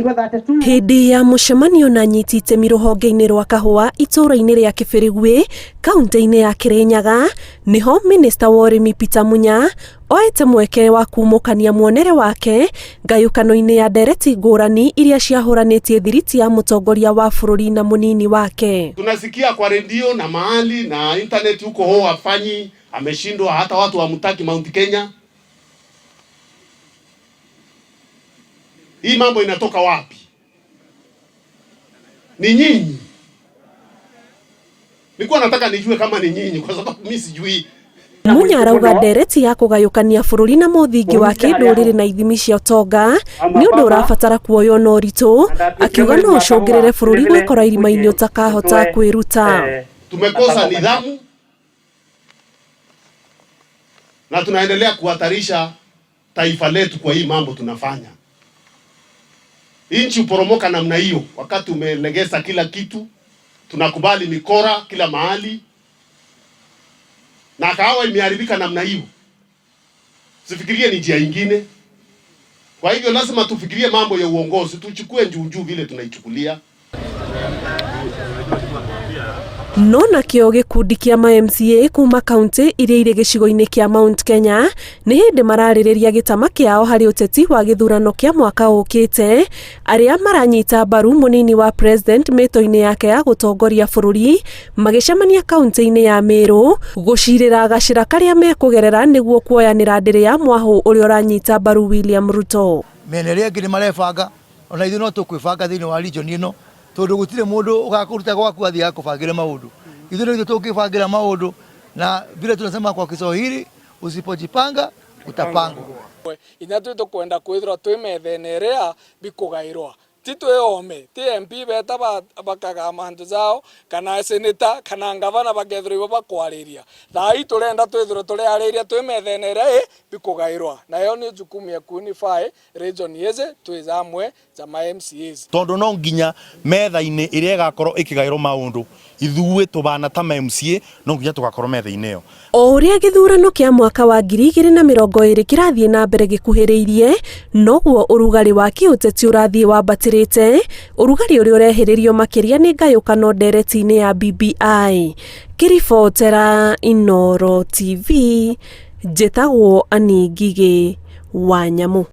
Hĩndĩ ya mũcemanio na anyiti itemi rũhonge-inĩ rwa kahũa itũũra-inĩ rĩa Kĩbĩrĩgwĩ kaunti-inĩ ya Kĩrĩnyaga nĩho minista wa ũrĩmi Peter Munya oete mweke wa kumũkania muonere wake ngayũkano-inĩ ya ndereti ngũrani iria ciahũranĩtie thiriti ya mũtongoria wa bũrũri na mũnini wake. Tunasikia kwa redio na mahali na internet huko ho afanyi ameshindwa, hata watu wamtaki Mount Kenya. Hii mambo inatoka wapi? Ni nyinyi. Nilikuwa nataka nijue kama ni nyinyi kwa sababu mimi sijui. Munya arauga ndereti ya kũgayũkania bũrũri na mũthingi wa kĩndũrĩrĩ na ithimi cia ũtonga nĩ ũndũ ũrabatara kuoywo na ũritũ, akiuga no ũcũngĩrĩre bũrũri gwĩkora irima-inĩ ũtakahota kwĩruta. Tumekosa nidhamu na tunaendelea kuhatarisha taifa letu kwa hii mambo tunafanya. Nchi uporomoka namna hiyo wakati umelegeza kila kitu, tunakubali mikora kila mahali na kahawa imeharibika namna hiyo, sifikirie ni njia ingine. Kwa hivyo lazima tufikirie mambo ya uongozi, tuchukue njuunjuu vile tunaichukulia. No nakĩo gĩkundi kĩa ma MCA kuma kaunti iria irĩ gĩcigo-inĩ kĩa Mount Kenya nĩ hĩndĩ mararĩrĩria gĩtama kĩao harĩ ũteti wa gĩthurano kĩa mwaka ũkĩte, arĩa maranyita mbaru mũnini wa president mĩto-inĩ yake ya gũtongoria bũrũri magĩcemania kaunti-inĩ ya Meru gũcirĩra gacĩra karĩa mekũgerera nĩguo kuoyanĩra ndĩrĩ ya mwahũ ũrĩa ũranyita mbaru William Ruto. Mĩena ĩrĩa ĩngĩ nĩ marebanga, ona ithuĩ no tũkwĩbanga thĩinĩ wa region ĩno, tondũ gũtirĩ mũndũ ũgakũruta gwaku athiĩ akũbangĩre maũndũ. Ithuĩ nĩ ithuĩ tũngĩbangĩra maũndũ, na vile tunasema kwa Kiswahili, usipojipanga utapangwa. Inya twi tukwenda kwithirwa twi methene iria bikugairwa ti twi ome ti MP beta bakaga mantu zao kana seneta kana ngavana bakethirwa ibo bakwariria thai turenda twithirwe turiariria twi methene iria bikugairwa nayo ni jukumu ya kuunify region yeze twizamwe za ma MCAs. Tondu no nginya metha-inĩ ĩrĩa ĩgakorwo ĩkĩgaĩrwo maũndũ ithuĩ tũbana ta ma MCA no nginya tũgakorwo metha-inĩ ĩyo. O ũrĩa gĩthurano kĩa mwaka wa 2020 kĩrathiĩ na mbere gĩkuhĩrĩirie, noguo ũrugarĩ wa kĩũteti ũrathiĩ wambatĩrĩte, ũrugarĩ ũrĩa ũrehĩrĩrio makĩria nĩ ngayũkano ndereti-inĩ ya BBI. Ngĩribotera Inooro TV, njĩtagwo Annie Ngigĩ wa Nyamũ.